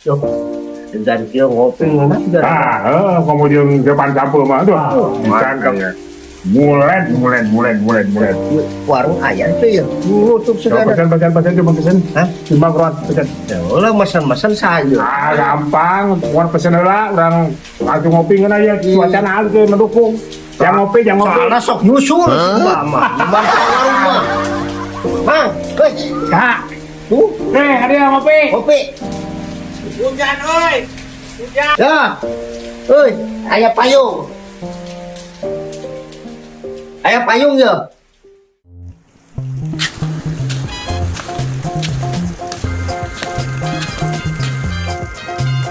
Yo. Dan kieu ngopi ngeunah juga. Ah, kamu jeung depan sampeu mah aduh. Mantap. Mulet, mulet, mulet, mulet, mulet. Warung aya teh ya. Nutup Coba segala. pesan, pesan, pesan, coba pesan. Hah? Coba keluar pesan. Ya ulah mesen-mesen saya. Ah, gampang. Keluar pesan heula, urang langsung ngopi ngeunah ya. Cuaca halus ge mendukung. Jangan ngopi, jangan ngopi. Soalnya sok nyusul Mbak mah. Bang warung mah. Mang, euy. Kak. Tuh, Ada yang ngopi. Kopi. Hujan euy. Hujan. Ya. Euy, aya payung. Aya payung ya.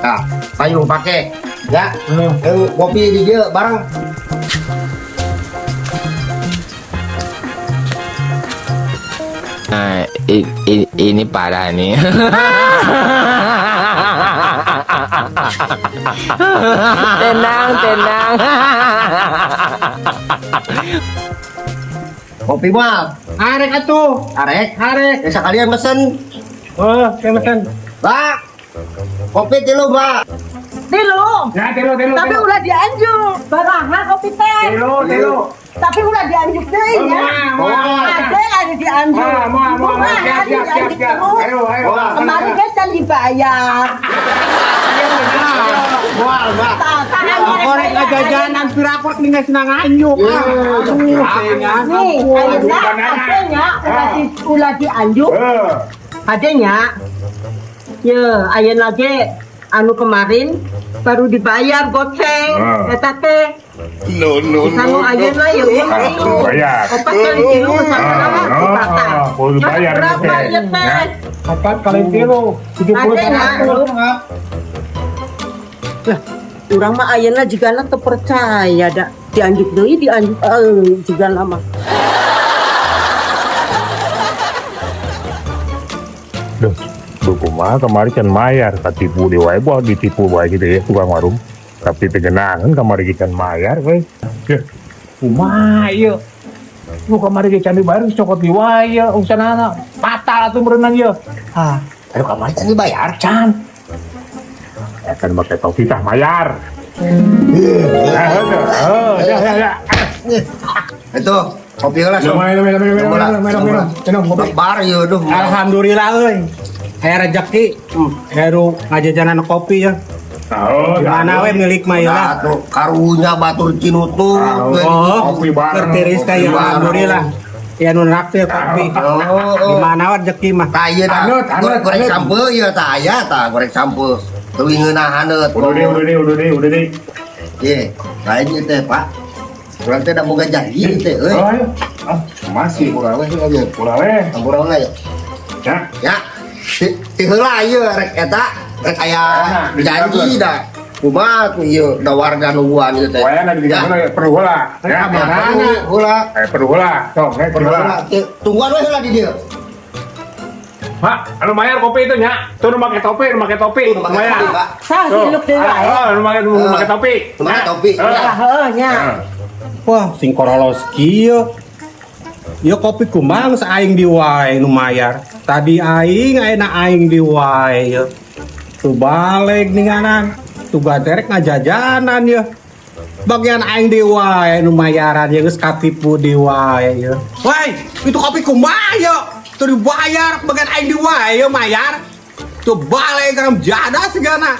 Nah, payung pakai. Ya. Eh, kopi di dia bareng. Nah, ini parah nih. Tenang, tenang. Kopi mah. Arek atuh. Arek. Arek. Ya sekalian mesen. Oh, saya mesen. Pak. Kopi tilu, Pak. Tilu. Ya, tilu, tilu. Tapi tilu. ulah dianjuk. Barangan kopi teh. Tilu, tilu. Tapi ulah dianjuk deui nya. Moal, moal. Ada ada dianjuk. Moal, moal, moal. Moal, Siap, ada siap, siap, dianjuk siap. terus. Ayo, ayo. Kemarin kan can dibayar. Moal, Pak. Tah, tah, Korek ngajajanan pirapot nih geus nanganyuk. Aduh, teh Nih, ayeuna adanya ulah dianjuk. Eh, Adanya. Ya, ayeuna ge anu kemarin baru dibayar goceng. Eta teh. No, no, Sanu no, no. ayeuna ya Ah, bayar. Opat kali tilu Ah, oh, kudu bayar Berapa teh. ya teh? Ya. Opat kali tilu, 70 Adanya. Lah, urang mah ayeuna jigana teu percaya da. Dianjuk deui dianjuk jigana mah. Duh, duh kumaha kemarin can mayar katipu di wae buah ditipu wae gitu ya tukang warung. Tapi tegenangan kamari ge can mayar we. Ya, kumaha ieu? Lu kamari ge can dibayar geus cokot di wae ieu urusanana. Batal atuh meureunan ieu. Ah, aduh kamari can dibayar. Can. Ya kan make topi tah mayar. Ah, oh, ya, ya, ya. Itu kopi lah. Minum, minum, minum, minum, minum, minum, minum, minum, kopi. Bar ya duh. Alhamdulillah euy. Aya rezeki. Aya ngajajanan kopi ya. Oh, Di mana we milik mah ya lah. Tuh, karunya batur cinutut. Oh, Kopi bareng. tertiris ka ya Kopi bareng. alhamdulillah. Ya nu naktir kopi. Oh, Di mana we rezeki mah. Tah ieu tah. Anut, anut, Goreng goreng anut. sampeu ieu tah aya tah goreng sampeu. Teuing ngeunah haneut. Udah deh, udah deh, udah deh, udah deh. Ye, lain ieu teh, Pak. Urang teh da boga janji teh euy. Oh, ayo. Ah, masih. Kurang we aja. Ulah we. Kurang we. Ya. Ya. Ti heula ieu rek eta rek aya janji da. Kumaha tuh ieu da warga nungguan ieu teh. Wayana di Ya. mana perlu heula. Ya, Perlu heula. Perlu heula. Sok, perlu heula. Tungguan we heula di dieu. Pak, anu bayar kopi itu nya. Tuh nu make topi, nu make topi. Tuh, nu make Lumayan. topi, Pak. Sah Tuh. siluk deui wae. Ah, nu make nu make topi. Nu make Ya. topi. Eh. Lah heuh nya. Eh. Wah, sing korolos kieu. Ieu kopi kumaha geus aing di wae nu mayar. Tadi aing ayeuna aing di wae ieu. Tuh balik ninganan. Tuh gaterek ngajajanan ieu. Bagian aing di wae nu mayaran ieu geus katipu di wae ieu. Woi, itu kopi kumaha ieu? Tuh dibayar bagian aing di wae ieu mayar. Tuh balik karam jada segana.